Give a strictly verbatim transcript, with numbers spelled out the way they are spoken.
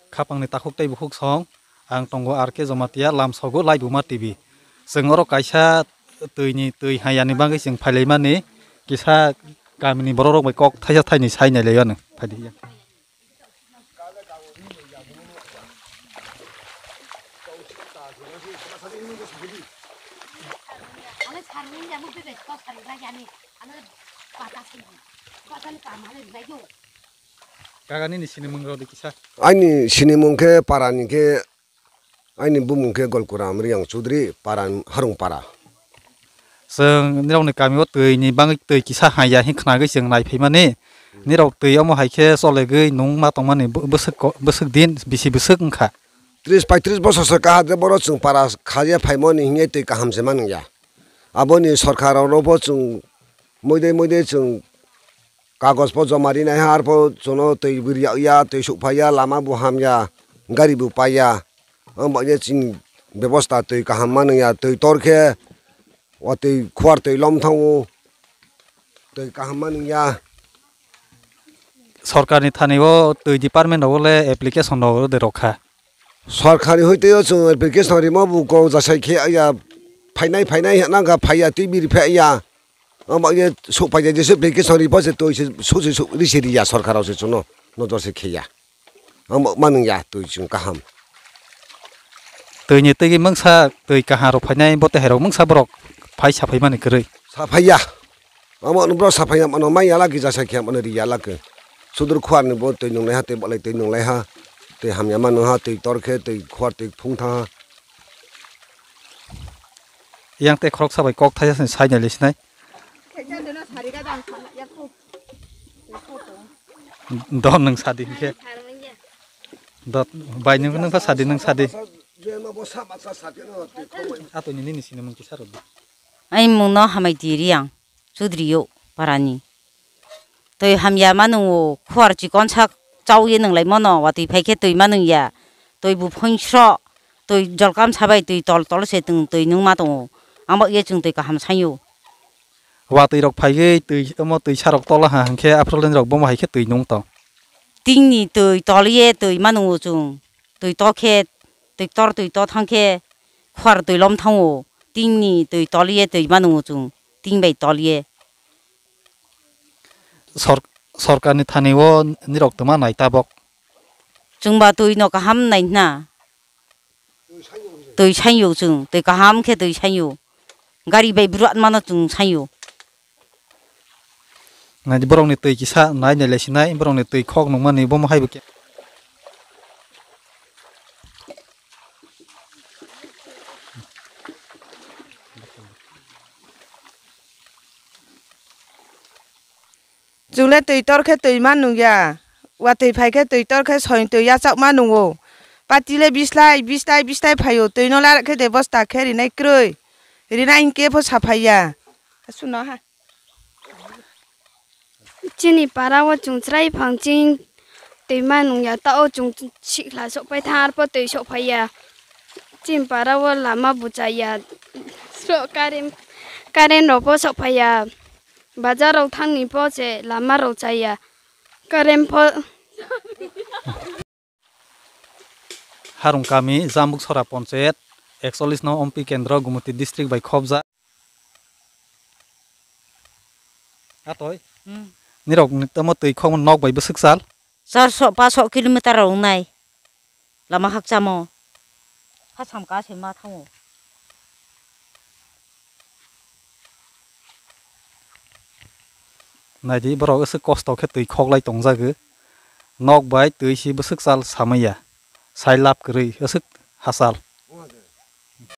Khapangni takhuk tei bukhuk song, ang tongo R K Jamatia, lamsogo Laibuma T V. Chwng oro kaisa twini twi hayani bagwi chwng phailaimani, kisa kamini bororok bai kok thaisa thaini sai nailaio ano. Phaidi. Kaka nini sinimung rodi kisa. Aini sinimung khe para ni khe, aini bumung khe Golkuram Riyang Chudri, para Harung para. Chwng nirokni kamio twi ni bagwi twi kisa haiya hin khnagwi chwng nai phaimani. Nirok twi omo hai khe cholegwi nung ma tongmani bw-, bwswk ko-, bwswk din bisi bwswk wngkha. Tris paitris bosor se kaha de boro chwng para khaye phaimani hinye twi kaham se manung ya. Aboni sorkar rok no bo chwng moidai moidai chwng kagoj po joma rinai ha, arpho chwngno twi bwrwi ya, twi sukphaiya, lama bo hamya, gari bo paiya. Ang bagwi chini bebosta twi kaham manwi ya, twi tor khe o twi khuar twi lom thango, twi kaham manwi ya. Sorkarni thani o twi department rogo le application rogo de rokha. Sorkari hoite o chwng application rima bo kok jasai khe ya, phainai phainai hwnka phaiya twi biri phaiya. Ang bagwi suk phaiya jese application ripo se twi se su se su ri se riya sorkar se chwngno nojor se kheya. Ang manung ya twi chwng kaham. Twi ni twi mungsa twi kaham rok phainai bo te hai rok mungsa borok phai sa phai mani kwrwi. Sa phaiya. Ang manung borok sa phaiya mano mai yala ki jasa khe mano ri yala ke. Sudur khuar ni bo twi nung lai ha twi bolai twi nung lai ha. Twi hamya mano ha twi tor khe twi khuar twi phung tha ha. Yang te khorok sa bai kok thaisa sai nai le sinai. Don nung sadi hinkhe. Dot bai nung nung kha sadi nung sadi. Ato ni nini sini mung kisa rodi. Ai mung no hamai di riang. Chudriyo parani. Twi hamya manungo khuar chikon sak chawi nunglai mano watwi phai khe twi manung ya. Twi buphang sro twi jolkam sabai twi tol tol se twi nung ma tongo. Ang bo ye chwng twi kaham sanyo. Watwi rok phaiwi twi omo twi sarok tolo ha hwnkhe aphuru len rok bomo hai khe twi nung tong. Tingni twi toliye twi manungo chwng. Twi to khe twi tor twi to thang khe khuar twi lom thango. Tingni twi toliye twi manungo chwng. Ting bai toliye. Sor-, sorkarni thani o nirok twma nai tabok. Chwngba twi no kaham nai hwna. Twi sanyo chwng, twi kaham khe twi sanyo. Gari bai bwrwk mano chwng sanyo. Nai borokni twi kisa nai nai lai sinai, borokni twi khok nungmani bomo hai bo khe. Chwng le twi tor khe twi ma nung ya, watwi phai khe twi tor khe soin twi yachak ma nung o. Pati le bislai, bislai, bislai phai o, twi no larak khe de bosta khe rinai kwrwi, rinai hinkhe pho sa phai ya. Suno ha. Chini para o chwng chwrai phang chini twi ma nung ya, ta o chwng sikla sok pai tha, arpho twi sok phai ya. Chini para o lama bucha ya, sro current, current rok pho sok phai ya. Bazar rok thangni pho se lama rok chaya. Current pho. Harung kami, Jambuk Sora Ponchayat, ekchollish no Ompi Kendro, Gumoti District bai khobjak. Atoi. Hmm. Nirok ni tamo twi khokma nok bai bwswk sal? Charso paso kilometer rok wngnai. Lama hakchamo. Hacham ka se ma thango. Naidi borok aswk kosto khe twi khoklai tongjagwi. Nok bai twi si bwswk chal samaya. Sai lab kwrwi aswk hachal.